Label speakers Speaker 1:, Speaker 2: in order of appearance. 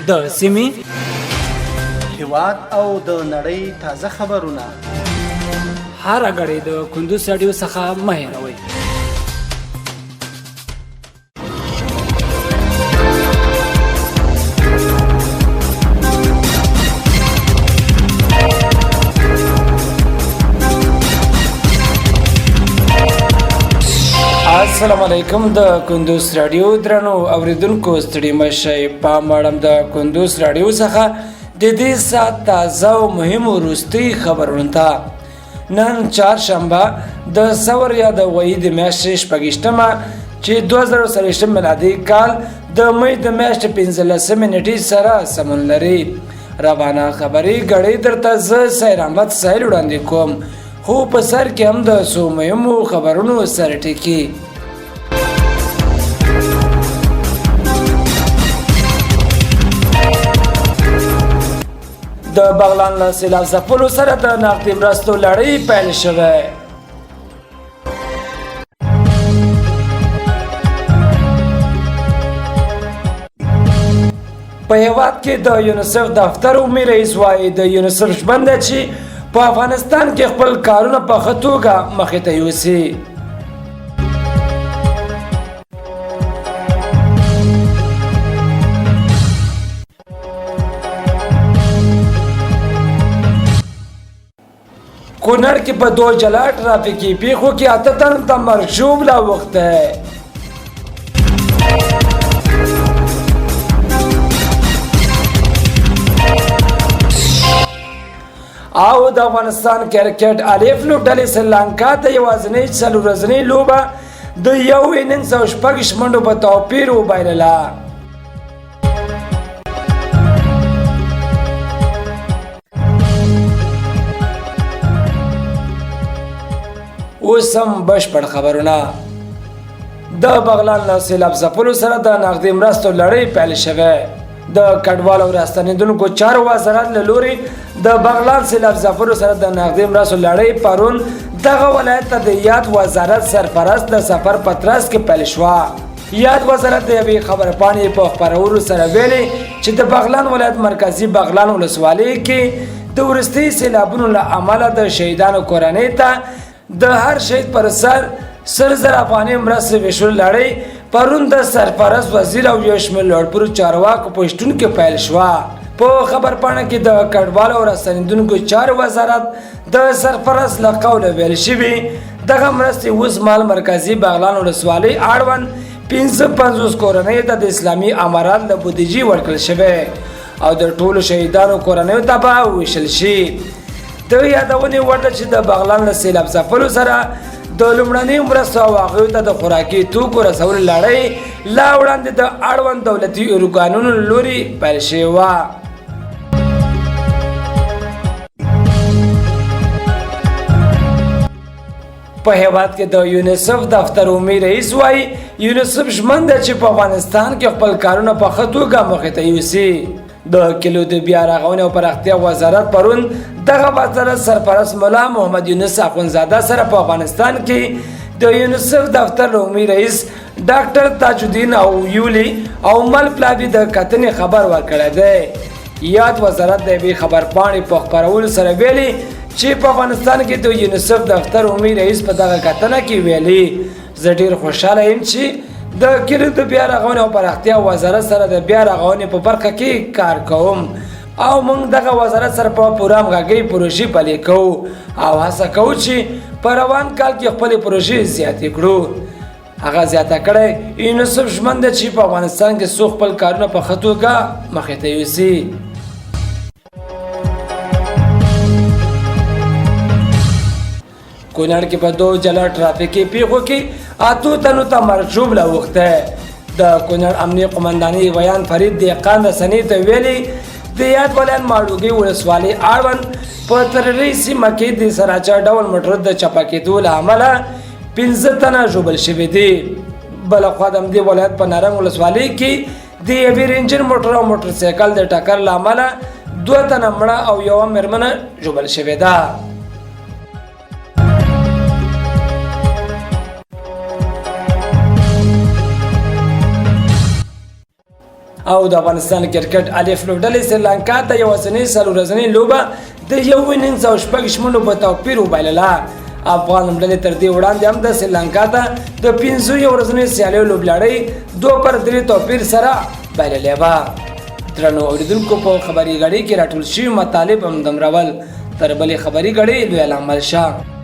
Speaker 1: د سیمې،
Speaker 2: هیواد او د نړۍ تازه خبرونه
Speaker 1: هره ګړۍ د کندوز راډیو څخه مه هېروئ. السلام علیکم د کندوز راډیو درنو اوریدونکو، ستړي مه شئ. پام اړم د کندوز راډیو څخه د دې ساعت تازه او مهمو وروستي خبرونو ته. نن چهارشنبه د ثور یا د غویي د میاشتې 26مه چې 2024 میلادي کال د مې د میاشتې 15مې نیټې سره سمون لري. روانه خبري ګړۍ درته زه سیر احمد سهیل وړاندې کوم، خو په سر کې هم د څو مهمو خبرونو سرټکي. د بغلان له سیلاب ځپلو سره د نقدي مرستو لړۍ پیل شوه. په هیواد کې د یونیسف دفتر عمومي رئیس وایي د یونیسف ژمن ده چې په افغانستان کې خپل کارونه په ښه توګه مخې ته یوسي. کونړ کې په دوه جلا ټرافیکي پیښو کې 8 تنو ته مرګ ژوبله اوښته. او د افغانستان کرکټ الف لوبډلې سریلانکا ته یوازینۍ 4 ورځنۍ لوبه د 1 اننګز او 26 منډو په توپیر وبایلله. اوس هم بشپړ خبرونه. د بغلان له سیلاب ځپلو سره د نغدي مرستو لړۍ پیل شوه. د کډوالو او راستنېدونکو چارو وزارت له لوري د بغلان سیلاب ځپلو سره د نغدي مرستو لړۍ پرون دغه ولایت ته د یاد وزارت سرپرست د سفر په ترڅ کې پیل شوه. یاد وزارت د یوې خبرپاڼې په خپرولو سره ویلي چې د بغلان ولایت مرکزي بغلان ولسوالۍ کې د وروستي سیلابونو له امله د شهیدانو کورنۍ ته د هر شهید پر سر 100,000 افغانۍ مرستې ویشلو لړۍ پرون د سرپرست وزیر او یو شمېر لوړپوړو چارواکو په شتون کې پیل شوه. په خبرپاڼه کې د کډوالو او راستنېدونکو چارو وزارت د سرپرست له قوله ویل شوي دغه مرستې اوس مهال مرکزي بغلان ولسوالۍ اړوند 55 کورنیو ته د اسلامي امارت له بودیجې ورکړل شوی او د ټولو شهیدانو کورنیو ته به وویشل شي. د یادونې وړ ده چې د بغلان له سیلاب ځپلو سره د لومړنیو مرستو او هغوی ته د خوراکي توکو رسولو لړۍ لا وړاندې د اړوند دولتي ارګانونو له لوري پیل شوې وه. په هیواد کې د یونیسف دفتر عمومي رئیس وایي یونیسف ژمن دی چې په افغانستان کې خپل کارونه په ښه توګه مخې ته یوسي. د کلیو د بیا رغونې او پراختیا وزارت پرون دغه وزارت سرپرست ملا محمد یونس اخوندزاده سره په افغانستان کې د یونیسف دفتر عمومي رئیس ډاکټر تاج الدین او یولی او مل پلاوي د کتنې خبر ورکړی دی. یاد وزارت د یوې خبرپاڼې په خپرولو سره ویلي چې په افغانستان کې د یونیسف دفتر عمومي رئیس په دغه کتنه کې ویلي زه ډیر خوشحاله یم چې د کلیو د بیا رغونې او پراختیا وزارت سره د بیا رغونې په برخه کې کار کوم او موږ دغه وزارت سره په پوره همغږۍ پروژې پلې کوو او هڅه کوو چې په روان کال کې خپلې پروژې زیاتې کړو. هغه زیاته کړې یونیسف ژمن دی چې په افغانستان کې څو خپل کارونه په ښه توګه مخې ته یوسي. کونړ کې په دوو جلا ټرافیکي پیښو کې 8 تنو ته مرګ ژوبله اوښته. د کونړ امنیې قومندانۍ ویاند فرید دهقان رسنۍ ته ویلي د یاد ولایت ماړوګۍ ولسوالۍ اړوند په تررۍ سیمه کې د سراچه ډول موټر د چپه کېدو له امله 5 تنه ژوبل شوي دي. بلخوا د همدې ولایت په نارنګ ولسوالۍ کې د یوې رینجر موټر او موټرسایکل د ټکر له امله 2 تنه مړه او یوه مېرمنه ژوبل شوې ده. او د افغانستان کرکټ الف لوبډلې سریلانکا ته یوازینۍ 4 ورځنۍ لوبه د یو اننګز او 26 منډو په توپیر وبایلله. افغان لوبډلې تر دې وړاندې هم د سریلانکا ته د 5 یو ورځنیو سیالیو لوبلړۍ 2-3 توپیر سره بایللې وه. درنو اورېدونکو، په خبري غړي کې راټول شوي مطالب هم دمرول. تر بلې خبري غړي لوی لامل شه.